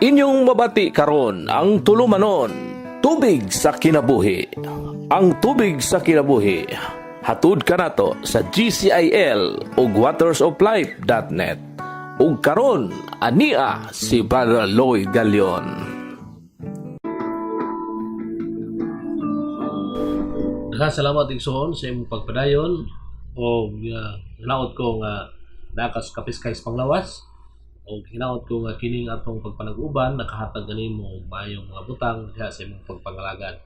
Inyong mabati karon ang tulumanon, Tubig sa Kinabuhi. Ang Tubig sa Kinabuhi, hatud kanato sa GCIL ug watersoflife.net. Ug karon ania si Brother Lloyd Galion. Daghang salamat, igsoon, sa imong pagpadayon o hinaot ko nga nakas kapiskay sa panglawas o hinaot ko nga kining atong pagpanag-uban nakahatag kanimo og maayong mga butang diha sa imong pagpangalagad.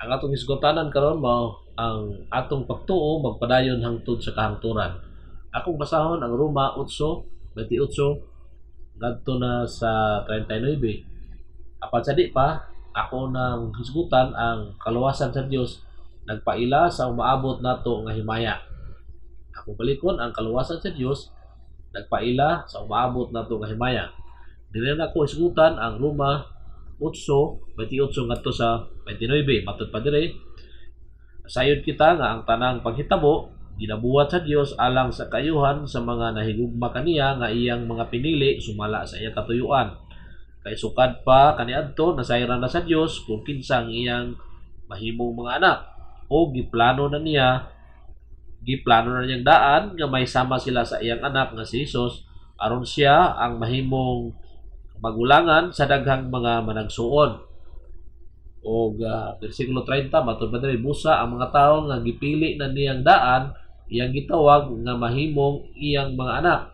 Ang atong hisgotanan karon mao ang atong pagtuo magpadayon hangtod sa kahangturan. Akong basahon ang Roma 8:28 ngadto na sa 39. Apan sa di pa, ako nang hisgutan ang kaluwasan sa Dios nagpaila sa umaabot nato nga himaya. Ako balikon, ang kaluwasan sa Dios nagpaila sa umaabot nato nga himaya. Dili na ko hisgutan ang Roma 8:28 ngadto sa 29. Matud pa dire, sayod kita nga ang tanang paghitabo ginabuhat sa Dios alang sa kayuhan sa mga nahigugma kaniya nga iyang mga pinili sumala sa iyang katuyuan. Kay sukad pa kaniadto nasayran na sa Dios kung kinsa ang iyang mahimong mga anak o giplano na niyang daan nga may sama sila sa iyang anak nga si Jesus aron siya ang mahimong magulangan sa daghang mga managsuon. Og versikulo 30, matud pa diri, busa ang mga tawo nga gipili na niyang daan, iyang gitawag nga mahimong iyang mga anak,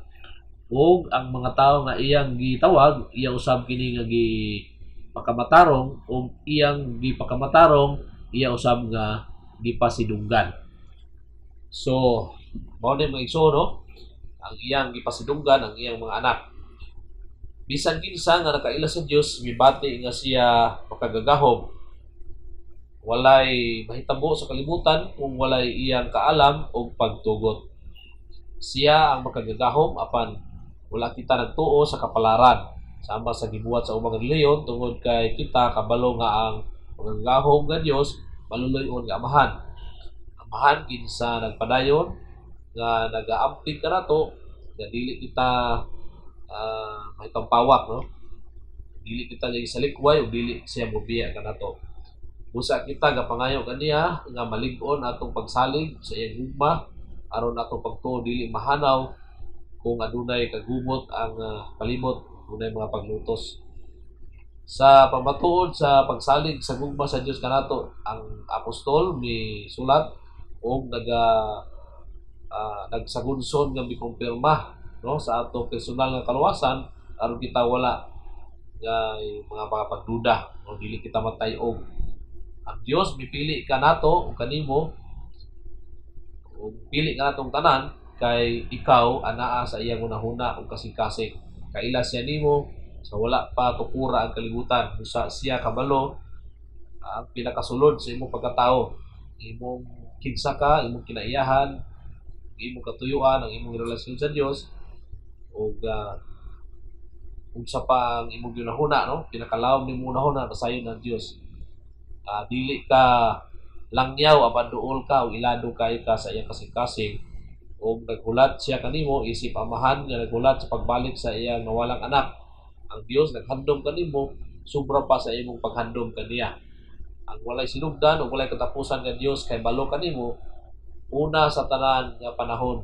ug ang mga tawo nga iyang gitawag, iya usab kini nga gipakamatarong, ug iyang gipakamatarong, iya usab nga gipasidunggan. So mao ni, mga igsoon, no, ang iyang gipasidunggan ang iyang mga anak. Bisan kinsa nga nakaila sa Dios mibati nga siya makagagahom. Walay mahitabo sa kalibutan kung walay iyang kaalam o pagtugot. Siya ang makagagahom, apan wala kita nagtuo sa kapalaran sama sa gibuhat sa ubang relihiyon tungod kay kita kabalo nga ang makagagahom nga Dios maluluy-on nga amahan. Amahan kinsa nagpadayon nga nagaamping kanato nga dili kita mahitampawak, no, dili kita lagi sa likway o dili siya mobiya kanato. Busa kita gapangayo kaniya nga malig-on atong pagsalig sa iyang gugma aron atong pagtuo dili mahanaw kung adunay kagubot ang palibot, adunay mga paglutos. Sa pamatuod sa pagsalig sa gugma sa Dios kanato, ang apostol mi sulat og nagsagunson nga mikumpirma, no, sa atong personal nga kaluwasan aron kita wala nga mga pagduda o dili kita matay-og. Ang Dios mipili kanato ug kanimo ug pili kanatong tanan kay ikaw anaa sa iyang hunahuna ug kasing-kasing. Kaila siya nimo sa wala pa tukura ang kalibutan. Usa siya kabalo ang pinakasulod sa imong pagkatao, imong kinsa ka, imong kinaiyahan, imong katuyuan, ang imong relasyon sa Dios ug unsa pa ang imong ginahuna, no, pinakalawom nimo hunahuna, nasayon ng Dios. Dili ka langyaw apan duol ka ug ilado kay ka sa iyang kasing-kasing ug naghulat siya kanimo isip amahan nga naghulat sa pagbalik sa iyang nawalang anak. Ang Dios naghandom kanimo sobra pa sa imong paghandom kaniya. Ang walay sinugdan ug walay katapusan nga Dios kay balo kanimo una sa tanan nga panahon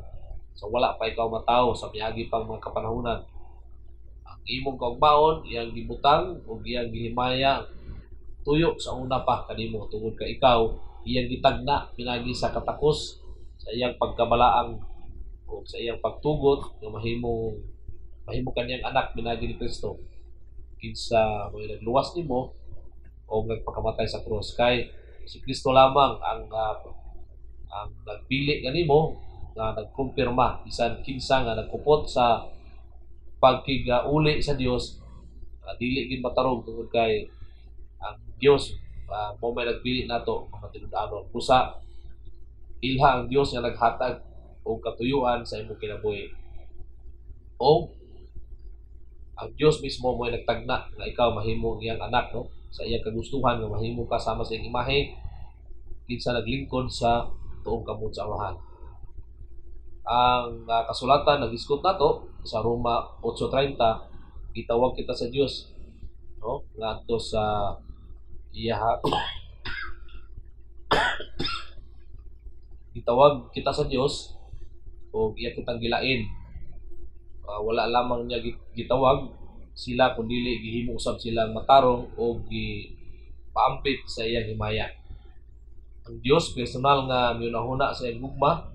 sa wala pa ikaw matawo sa miagi pang mga kapanahunan. Ang imong kaugmaon iyang gibutang ug iyang gihimaya tuyo sa una pa kanimo tungod kay ikaw iyang gitagna pinagi sa katakos sa iyang pagkabalaang o sa iyang pagtugot nga mahimo mahimo kaniyang anak pinagi ni Kristo, kinsa mo'y nagluwas nimo o nagpakamatay sa krus. Kay si Kristo lamang ang nagpili kanimo nga nagkumpirma. Bisan kinsa nga nagkupot sa pagkigauli sa Dios, dili gid matarong tungod kay ang Dios mo may nagpili nato mga tinud-anon. Busa ilha ang Dios nga naghatag og katuyuan sa imong kinabuhi o ang Dios mismo mo nagtagna nga ikaw mahimo iyang anak, no, sa iyang kagustuhan nga mahimo ka sama sa iyang imahe, kinsa naglingkod sa tuong kamot sa Amahan. Ang kasulatan nag-isgot nato sa Roma 8:30. Gitawag kita sa Dios, no, ngadto sa iya. Gitawag kita sa Dios o iya kitang gilain. Wala lamang niya gitawag sila kundili gihimo usab silang matarong o gipaampit sa iyang himaya. Ang Dios personal nga miunahuna sa iyang gugma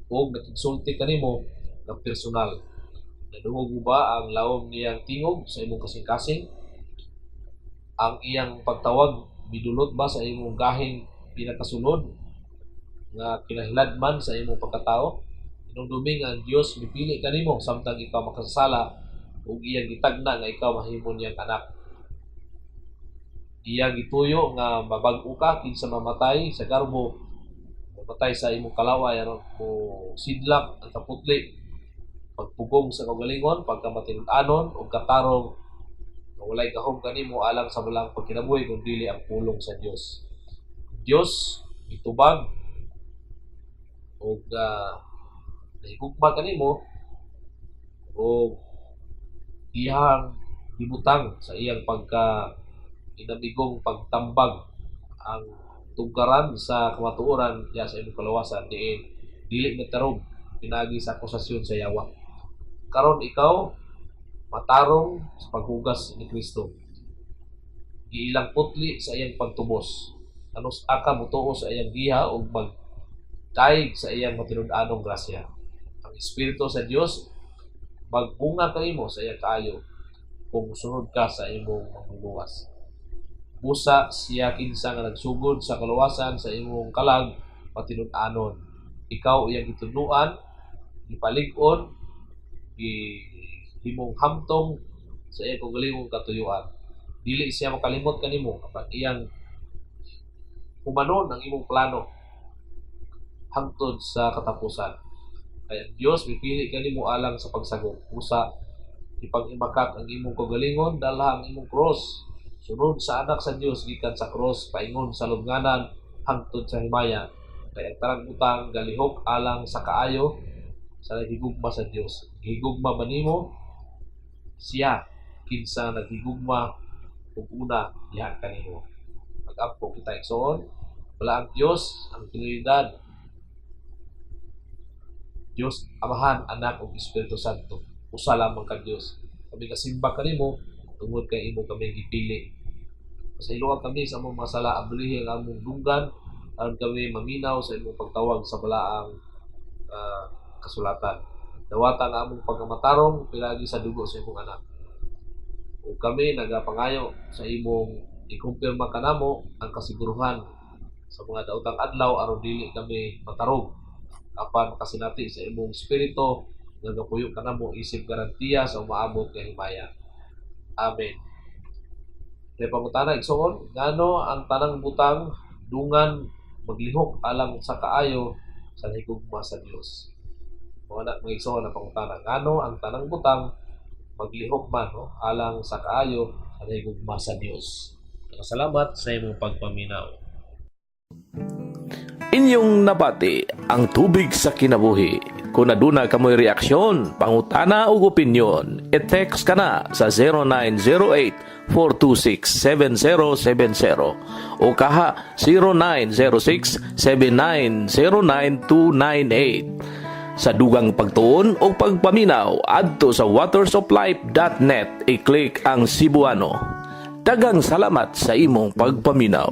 o nakigsulti kanimo nga personal. Nadungog mo ba ang lawom niyang tingog sa imong kasing-kasing? Ang iyang pagtawag midulot ba sa imong gahing pinakasulod nga kinahiladman sa imong pagkatao? Hinumdumi nga ang Dios mipili kanimo samtang ikaw makasasala ug iyang gitagna nga ikaw mahimo niyang anak. Iyang gituyo nga mabag-o ka kinsa mamatay sa garbo, mamatay sa imong kalaway aron mo sidlak ang kaputli, pagpugong sa kaugalingon, pagkamatinud-anon ug katarong nga walay gahom kanimo alang sa balang pagkinabuhi kung dili ang pulong sa Dios. Ang Dios gitubag ug nahigugma kanimo ug iyang gibutang sa iyang pagka inamigong pagtambag ang tungkaran sa kamatuoran diya sa imong kalawasan diin dili matarog pinaagi sa akusasyon sa yawa. Karon ikaw matarong sa paghugas ni Kristo. Giilang putli sa iyang pagtubos. Kanus aka motuo sa iyang giha ug magdaig sa iyang matinud-anong grasya. Ang Espiritu sa Dios magbunga kanimo sa iyang kaayo kung sunod ka sa imong mangluluwas. Busa siya kinsa nga nagsugod sa kaluwasan sa imong kalag matinud-anon. Ikaw iyang gitudloan, gipalig-on, gihimong hamtong sa iyang kaugalingong katuyuan. Dili siya makalimot kanimo apan iyang humanon ang imong plano hangtod sa katapusan. Kaya ang Dios mipili kanimo alang sa pagsagop. Usa ipanghimakak ang imong kaugalingon, dalha ang imong cross. Sunod sa anak sa Dios gikan sa cross paingon sa lubnganan hangtod sa himaya. Kay ang tanang butang galihok alang sa kaayo sa naghigugma sa Dios. Gihigugma ba nimo siya kinsa naghigugma ug una diha kanimo? Mag-ampo kita, igsoon. Wala ang Dios ang Trinidad. Dios Amahan, Anak ug Espiritu Santo. Usa lamang ka Dios. Kami kasimba kanimo tungod kay imo kami gipili. Pasayloa kami sa among mga sala, ablihi ang among dunggan aron kami maminaw sa imong pagtawag sa balaang kasulatan. Dawata ang among pagkamatarong pinaagi sa dugo sa imong anak. Ug kami nagapangayo sa imong ikumpirma kanamo ang kasiguruhan sa mga daotang adlaw aron dili kami matarog apan makasinati sa imong espiritu nga gapuyo kanamo isip garantiya sa umaabot nga himaya. Amen. Kaya pangutana, igsoon, ngano ang tanang butang dungan maglihok alang sa kaayo sa nahigugma sa Dios? Mga na, mga igsoon, ang pangutana, ngano ang tanang butang maglihok man, no, alang sa kaayo sa nahigugma sa Dios? Salamat sa imong pagpaminaw. Inyong nabati ang Tubig sa Kinabuhi. Kung aduna kamoy reaksyon, pangutana ug opinyon, i-text ka na sa 0908-426-7070 o kaha 0906-7909298. Sa dugang pagtuon o pagpaminaw, adto sa watersoflife.net, i-click ang Cebuano. Daghang salamat sa imong pagpaminaw.